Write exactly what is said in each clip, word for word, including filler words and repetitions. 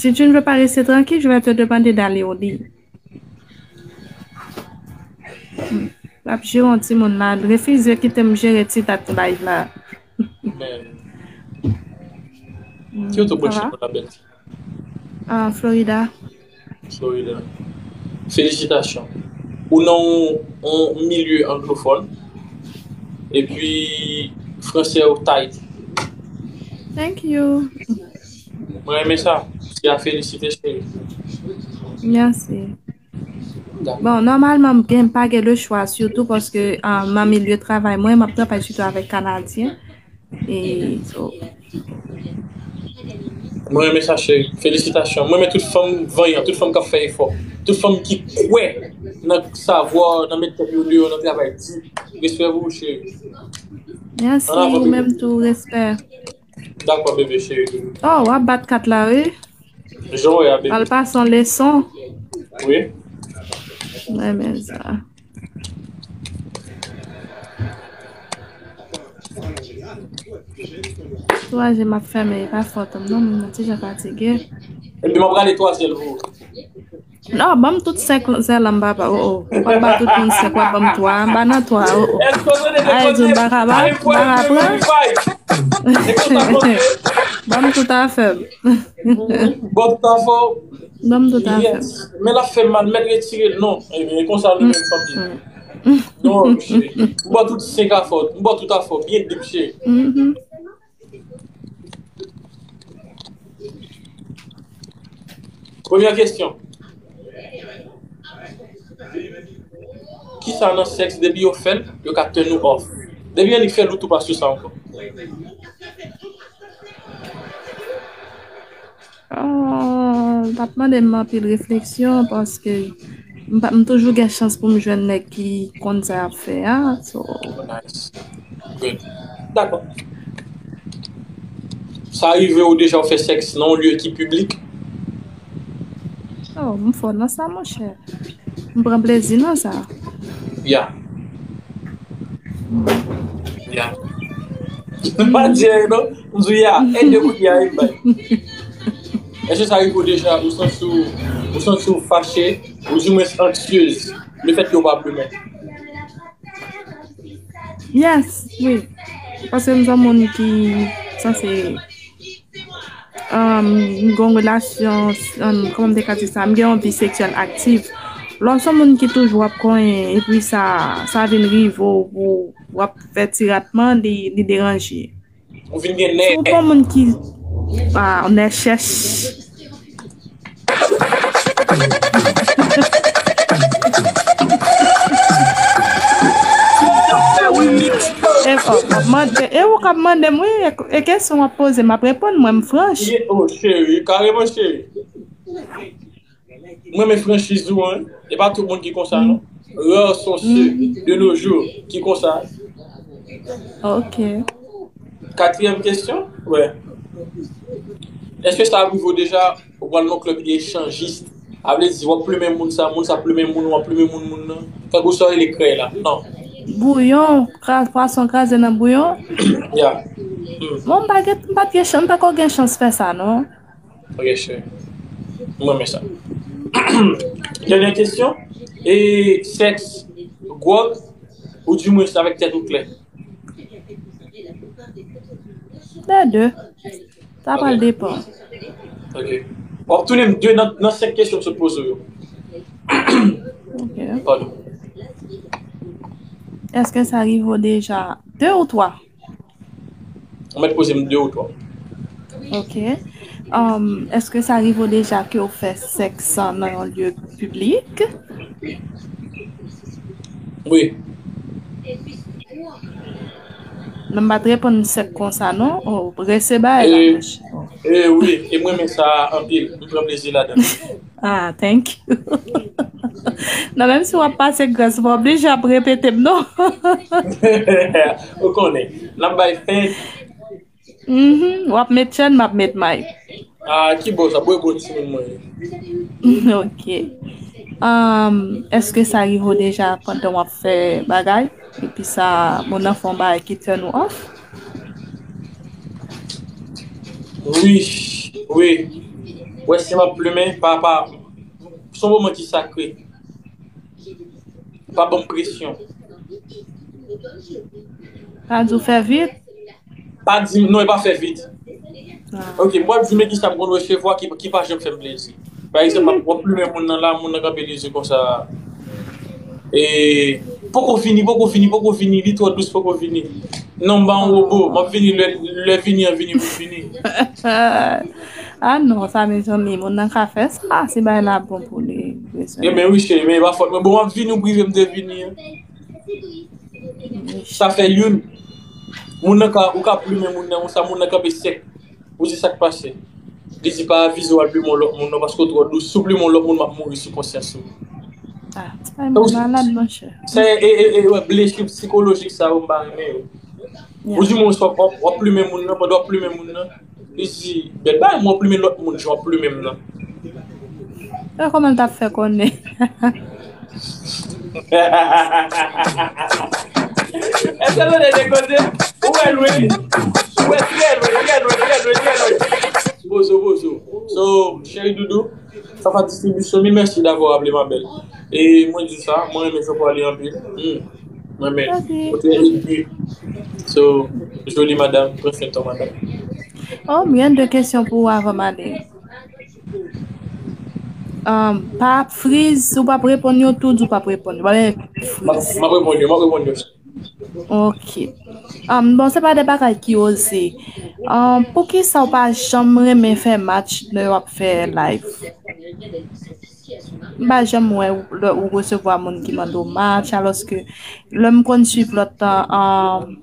Si tu ne veux pas rester tranquille, je vais te demander d'aller au lit. Hmm. L ap jere yon timoun la, refize kite m jere ti dat live la. Men. Ki oto branch ou la, bèl? Ah, Florida. Florida. Felisitasyon. Ou nan yon, yon milye anglofòn. Epi, franse ou tight. Thank you. Mwen renmen sa. Se a felisite, cheri. Mèsi. Bon, nòmalman, m gen, m pa gen le chwa, sitou paske ah, nan milye travay mwen, m ap travay sitou avèk Kanadyen. E, so, Mwen renmen sa, cheri. Felisitasyon. Mwen renmen tout fanm vanyan, tout fanm k ap fè efò. Tout fanm ki kwè nan savwa, nan met tèt yo deyò, nan travay di. Respè pou ou, cheri. Mèsi, ou menm tou, respè. Dakò, bebe, cheri. Oh, w ap bat kat la, wi. Jan w wè a, bebe. Al pase yon leson. Wi. Mwen renmen sa. Twa je m ap fèmen, e pa fòt m non, m ti jan fatige. Epi m ap rale twa zèl pou ou. Non, ban m tout senk zèl an m, papa. Oh, oh. Ou pa ba tout moun senk, w ap ban m twa. M pa nan twa, oh, oh. Ay, di m pa ka ba, m pa ka pran. Ban m tout afè m. Bon, tout afè w. Ban m tout afè m. Men l ap fè m mal, mèt retire l non. Ebyen, e konsa nou menm fanmi. Non, cheri. M ba w tout senk afè w. M ba w tout afè w. Byen dip, cheri. Premyè kesyon. Kisa nan sèks depi yo fè l, yo ka turn ou off? Depi annik fè l, ou tou pa sou sa ankò. Ah, l t ap mande m anpil refleksyon paske m pa, m toujou gen chans pou m jwenn nèg ki konn sa y ap fè a. So, Nice. Good. Dakò. Sa rive ou deja ou fè sèks nan yon lye ki piblik? Oh, m fò nan sa, monchè. M pran plezi nan sa. Ya. Ya. M pa di anyen non. M di w ya. E de kout ya, e bay. Èske sa rive w deja, ou santi w, ou santi w fache, ou di mwens ansyez, lefètke w pa plumen? Yes, wi. Paske m se yon moun ki sanse um, m gen yon relasyon, um, kòman m te ka di sa, m gen yon vi seksyèl aktif. Lè w se yon moun ki toujou ap konyen, epi sa, sa vin rive w, w, w ap fè ti ratman, li, li deranje. Ou vin gen nè. Si w pa yon moun ki, ah, nè chèch. E, oh, mande, e ou k ap mande m, wi, e, e kesyon w ap poze m, m ap reponn, mwen, m franch. Ye, oh, cheri, kareman, cheri. Mwen, men franchiz ou an, e pa tout moun ki konsa, non. Rares sont ceux de nos jours ki konsa. Ok. Katriyèm kesyon, wè. Èske sa rive w deja, ou pral nan klèb echanjis, a vle di, w ap plumen moun sa, moun sa plumen moun, w ap plumen moun, moun nan. Tankou sa w rele krèy la, non. Bouyon, kra-, pwason kraze nan bouyon. Ya. Bon, m pa gen, m pa t gen chans, m pa ko gen chans fè sa, non. Ok, cheri. M renmen sa. Dènye kesyon. E sèks, gwòg, ou di mwens avèk tèt ou klè? Lè de. Sa pral depann. Ok. W ap tounen m de nan, nan senk kesyon m sot poze w yo. Ok. Padon. Èske sa rive w deja? De ou twa? Ou mèt poze m de ou twa. Ok. Um, èske sa rive w deja ke w fè sèks nan yon lye piblik? Wi. Non, m pa t reponn sèk konsa, non. Oh, rese bay la, E, monchè. e wi, e mwen men sa anpil. M pran plezi ladan. Ah, thank you. Non, menm si w ap pase grès, w pa oblije ap repete m, non. Ou konnen, n ap bay fen. Mhm, w ap met chèn, m ap met may. Ah, ki bò sa? Bwè bò timoun mwen. Ok. Um, èske sa rive w deja pandan w ap fè bagay? Epi sa, moun nan fè yon bagay ki turn ou off? Wi, wi. Wè, si m ap plimen, pa, pa, se yon moman ki sakre. Pa ban m presyon. Pa di w fè vit. Pa di m, non, e pa fè vit. Ah. Ok, m pral di men kisa m konn resevwa ki, ki pa janm fè m plezi. Pa egzanp, w ap plimen moun nan la, moun nan kanpe li di konsa. E, poko fini, poko fini, poko fini, li twò dous, poko fini. Non, m pa yon wobo, m ap vini lè, lè vini an vini pou vini. Ah non, sa mezanmi, moun nan ka fè sa, si bagay la bon pou li. Ebyen wi cheri, men e pa fòt mwen. Bon, m ap vini, ou prive m te vini an. Sa fè youn. Moun nan ka, ou ka plimen moun nan, ou sa moun nan kanpe sèk. Ou di sa k pase. Li di pa avize w al plimen yon lòt moun non, paske w twò dous. Si w plimen yon lòt moun, m ap mouri sou konsyans ou. Ah, ti bagay mwen malad, monchè. Se e, e, e, wè, blesi sikolojik sa yo, m pa renmen yo. Ou di moun w ap, w ap plimen moun nan, pandan w ap plimen moun nan, li di, bèl bagay, mwen plimen lòt moun, jan w ap plimen m nan. E kòman l t ap fè konnen? Èske nou te koze? Ou wè lwen? Ou wè trè lwen, trè lwen, trè lwen, trè lwen. Bozo, bozo. So, cheri doudou, Fafa Distribution, mil mèsi d'avoir appelé ma belle. E mwen di sa, mwen renmen Jean Paul anpil. Hmm. Mwen renmen. Kote epi. So, joli madam, pran swen tò madam. Oh, mwen gen de kesyon pou ou avan m ale. Um, pa ap friz, si w p ap reponn yo tou, di w p ap reponn yo. Pa gen friz. M ap reponn yo, m ap reponn yo. Ok. Um, bon, se pa de bagay ki oze. Um, poukisa w pa janm renmen fè match lè w ap fè live? M pa janm wè ou, lè ou resevwa moun ki mande w match, alòske lè m konn swiv lòt, um,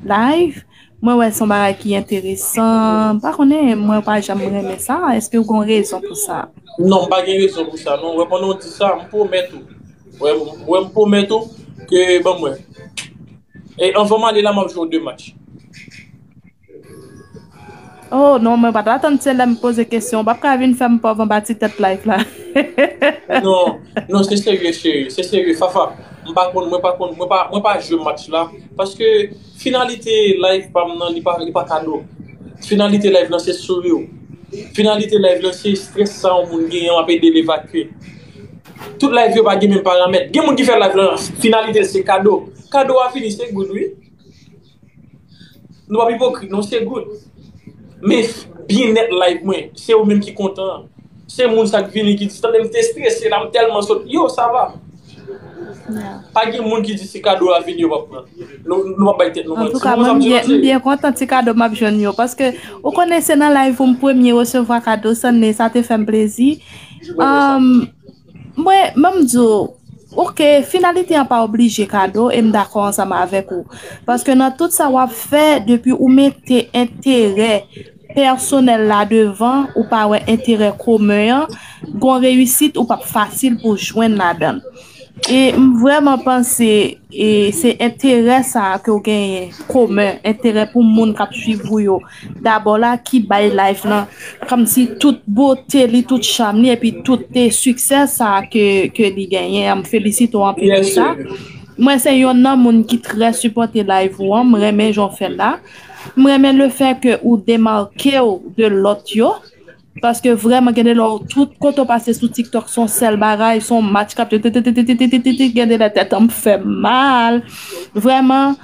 live, mwen wè se yon bagay ki enteresan. M pa konnen, mwen pa janm renmen sa. Èske w gen rezon pou sa? Non, m pa gen rezon pou sa, non. Wè, pandan w di sa, m pwomèt ou. Wè, m- wè, m pwomèt ou ke, ban mwen. E anvan m ale la, m ap jwe w de match. Oh, non, mwen pa t atann se lè m poze kesyon. W p ap ka vin fè m pòv anba ti tèt live la. Non, non, se serye, cheri. Se serye, Fafa. M pa konn, mwen pa konn, mwen pa, mwen pa jwe match la. Paske finalite live pa m nan, li pa, li pa kado. Finalite live lan, se souri w. Finalite live lan, se strès sa yon moun genyen, w ap ede l evakye. Tout live yo pa gen menm paramèt. Gen moun ki fè live lan, finalite l se kado. Kado a fini, se good, wi. Nou p ap ipokrit, non, se good. Men byenèt live mwen, se ou menm ki kontan an. Se moun sa k vini ki di, tande m te strese la, m tèlman sot. Yo, sa va. Pa gen moun ki di si kado a vini, yo p ap pran. Nou, nou p ap bay tèt nou manti. Antouka, mwen, m byen, m byen kontan ti kado m ap jwenn yo. Paske, ou konnen se nan live ou m premye resevwa kado, Sanne, sa te fè m plezi. Mwen, mwen, m di w, ok, finalite an pa oblije kado, e m dakò ansanm avèk ou. Paske nan tout sa w ap fè, depi ou mete enterè pèsonèl la devan, ou pa wè enterè komen an, gon reyisit ou p ap fasil pou jwenn ladan l. E m vrèman panse e se enterè sa a ke w genyen komen, enterè pou moun k ap swiv ou yo dabò la ki bay live lan kòmsi tout bote li, tout cham li, epi tout e siksè sa a ke, ke li genyen an. M felisite w anpil pou sa. Mwen se yonn nan moun ki trè sipòte live ou an, m renmen jan w fè l la. M renmen le fè ke ou demake w de lòt yo. Paske vrèman, gen de lè w tout kote w pase sou TikTok, se yon sèl bagay, se yon match k ap tititititititi, gen de lè tèt an m fè m mal. Vrèman,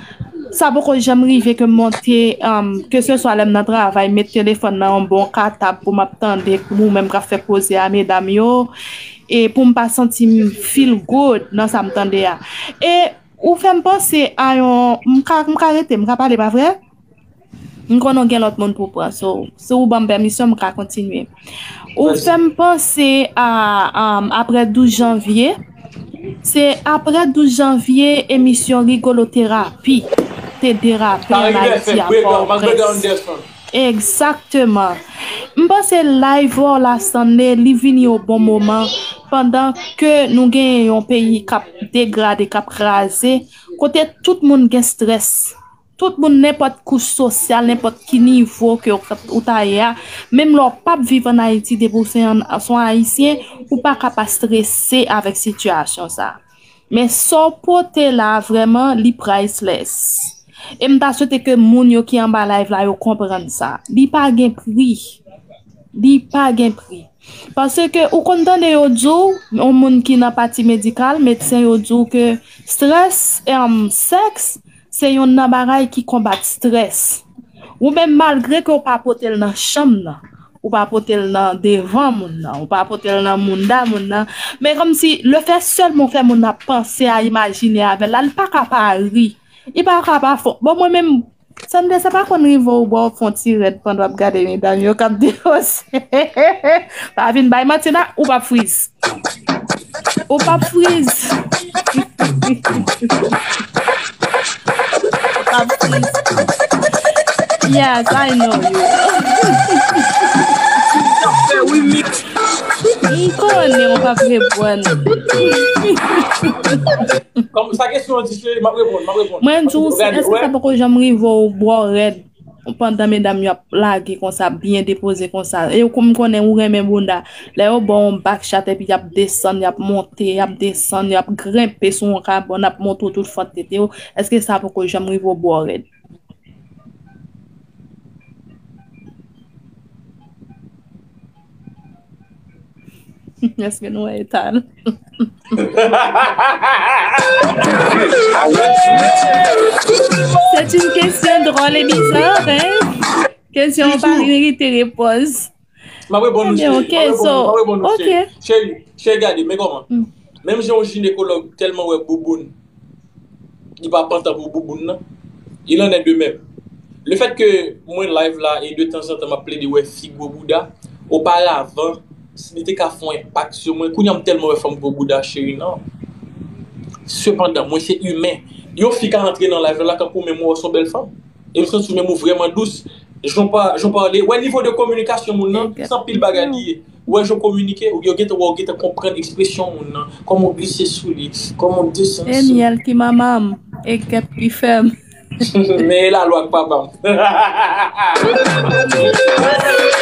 sa poko janm rive ke m monte, um, ke se swa lè m nan travay, met telefòn nan yon bò katab pou m ap tande ou menm k ap fè koze a, medam yo, e pou m pa santi m feel good nan sa m tande a. E ou fè m panse a yon, m ka, m ka rete, m ka pale, pa vre? M konnen w gen lòt moun pou w pran. So, si w ban m pèmisyon, m ka kontinye. Ou fè m panse a, um, apre douz janvye. Se apre douz janvye, emisyon Rigolo Terapi te derape ann Ayiti a Pòtoprens. Egzakteman. M panse live ou la, Sanne, li vini o bon moman, pandan ke nou genyen yon peyi k ap degrade, k ap kraze, kote tout moun gen strès. Tout moun, nenpòt kouch sosyal, nenpòt ki nivo ke w, ou ta ye a, menm lè w p ap viv ann Ayiti, depi w se yon, se yon Ayisyen, ou pa ka pa strese avèk sitiyasyon sa a. Men sa w pote la a, vrèman, li priceless. E m ta swete ke moun yo ki anba live la yo konprann sa. Li pa gen pri. Li pa gen pri. Paske ou konn tande yo di w, yon moun ki nan pati medikal, medsen yo di w ke strès, em, sèks, se yonn nan bagay ki konbat strès. Ou menm, malgre ke w pa pote l nan chanm nan, ou pa pote l nan devan moun nan, ou pa pote l nan mounda moun nan, men kòmsi lefè sèlman w fè moun nan panse a, imajine avè l la, li pa ka pa ri. Li pa ka pa fon. Bon, mwen menm, Sannde, sa pa konn rive w bò w fè yon ti rèd pandan w ap gade medam yo k ap depanse. Pa vin bay manti la, ou p ap friz. Ou p ap friz. Ou p ap friz. Yes, I know you. M konnen ou p ap reponn. Kòm sa kesyon an di, cheri, m ap reponn, m ap reponn. Mwen di w, èske sa poko janm rive w bò w rèd pandan medam yo ap lage konsa, byen depoze konsa? E w, m konnen ou renmen bounda. Lè yo ba w yon back shot epi y ap desann, y ap monte, y ap desann, y ap grenpe sou yon kabòn, ap montre w tout fant tete w. Èske sa poko janm rive w bò w rèd? Èske nou wè eta l? C'est une question drôle et bizarre, hein? Kesyon an pa merite repons. M ap reponn ou, cheri. Ebyen, ok, so, ok. Cheri, cheri, gade, men kòman. Menm jan yon jinekològ tèlman wè bouboun, li pa pantan pou bouboun nan. Il en est de même. Le fait que mwen live la e de tanzantan m ap plede wè fi gwo bouda, oparavan, li te ka fè yon enpak sou mwen. Kounye a m tèlman wè fanm gwo bouda, cheri, non. Sepandan, mwen se imen. Yon fi ka antre nan live la, kankou menm ou wè se yon bèl fanm. E m santi menm ou vrèman dous. Jan pa, jan pale, wè nivo de kominikasyon moun nan, se anpil bagay li ye. Wè jan w kominike, ou yo gentan, wè w gentan konprann ekspresyon moun nan, kòman w glise sou li, kòman w desann sou li. E myèl ki manman m, e kèt ki fè m. Men e lalwa k papa m.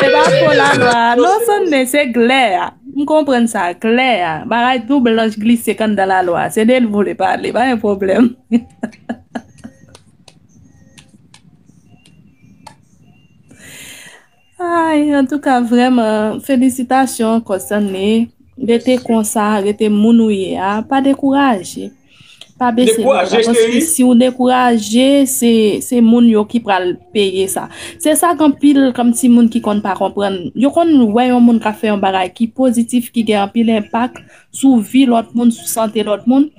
Se pa fo lalwa a. Non, Sannde, se glè a. M konprann sa, glè a. Bagay tou blanch glise k anndan lalwa a. Se de l vle pale, pa gen pwoblèm. Ay, antouka, vrèman, felisitasyon ankò, Sannde. Rete konsa, rete moun ou ye a. Pa dekouraje. Pa bese bra, paske si w dekouraje, se, se moun yo ki pral peye sa. Se sa k anpil kòm timoun ki konn pa konprann. Yo konn wè yon moun k ap fè yon bagay ki pozitif, ki gen anpil enpak sou vi lòt moun, sou sante lòt moun.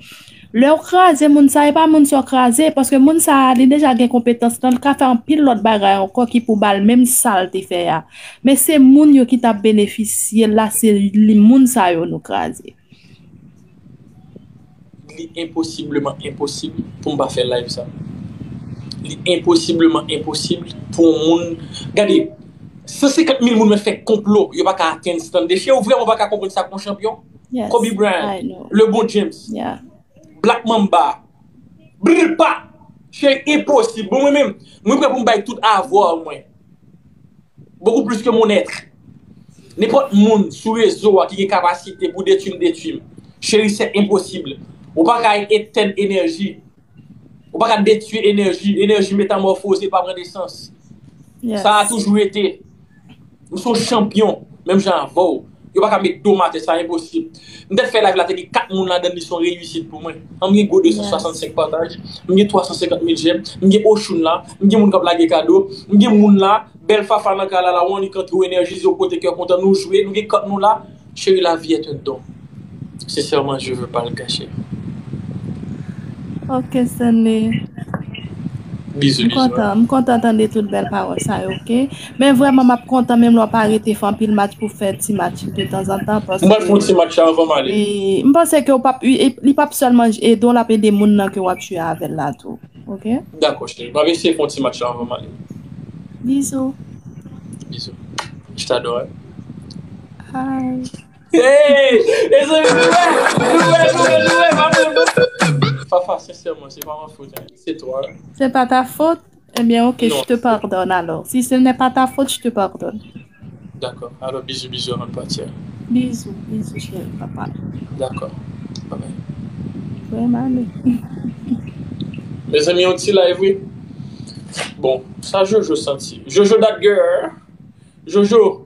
Lè w kraze moun sa, e pa moun sa w kraze, paske moun sa a, li deja gen konpetans lan, li ka fè anpil lòt bagay ankò ki pou ba l menm sa l te fè a. Men se moun yo ki t ap benefisye l la, se li, moun sa yo nou kraze. Li enposibleman enposib pou m pa fè live sa. Li enposibleman enposib pou yon moun. Gade, san senkant mil moun mwen fè konplo, yo pa ka atenn Sannde. Cheri, ou vrèman pa ka konprann sa k yon chanpyon? Kobe Bryant, LeBron James, Black Mamba, brr, pa! Cheri, enposib. Bon, mwen menm, mwen prè pou m bay tout avwa mwen. Beaucoup plus que mon être. Nenpòt moun sou rezo a ki gen kapasite pou detwi m, detwi m. Cheri, c'est impossible. Ou pa ka etèn enèji. Ou pa ka detwi enèji. Enèji metamòfoze, pa pran nesans. Sa a toujou rete. M se yon chanpyon, menm jan avè w. Yo pa ka met do m atè, sa enposib. M te fè live la, te gen kat moun ladan li, se yon reyisit pou mwen. An, m gen gwo de san swasannsenk pataj, m gen twa san senkant mil jèm, m gen Ochoun la, m gen moun k ap lage kado, m gen moun la, bèl Fafa nan kay la, la, w annik antre, w enèjize, w pote kè kontan, nou jwe, nou gen kant nou la. Cheri, la vie est un don. Sincèrement, je veux pas le cacher. Ok, Stanley. Bizou, bizou. M kontan, m kontan tande tout bèl pawòl sa yo, ok? Men vrèman, m ap kontan menm lè w pa rete fè anpil match pou fè ti match de tanzantan, paske m pral fè yon ti match la anvan m ale. E, m panse ke w p ap, e, li p ap sèlman ede w, l ap ede moun nan ke w ap jwe avè l la tou, ok? Dakò, cheri. M ap eseye fè yon ti match la anvan m ale. Bizou. Bizou. Je t'adore. Hi. Hey! Mezanmi, nou wè, nou wè, nou wè, nou wè, pa mwen. Fafa, sincèrement, c'est pas ma faute, hein. C'est toi, hein. C'est pas ta faute? Eh bien, ok, je te pardonne alors. Si ce n'est pas ta faute, je te pardonne. Dakò. Alò, bizou, bizou avan n pati a. Bizou, bizou, cheri, papa. Dakò. Bye bye. Vrèman, men. Mezanmi, yon ti live, wi. Bon, sa Jojo santi. Jojo, that girl. Jojo,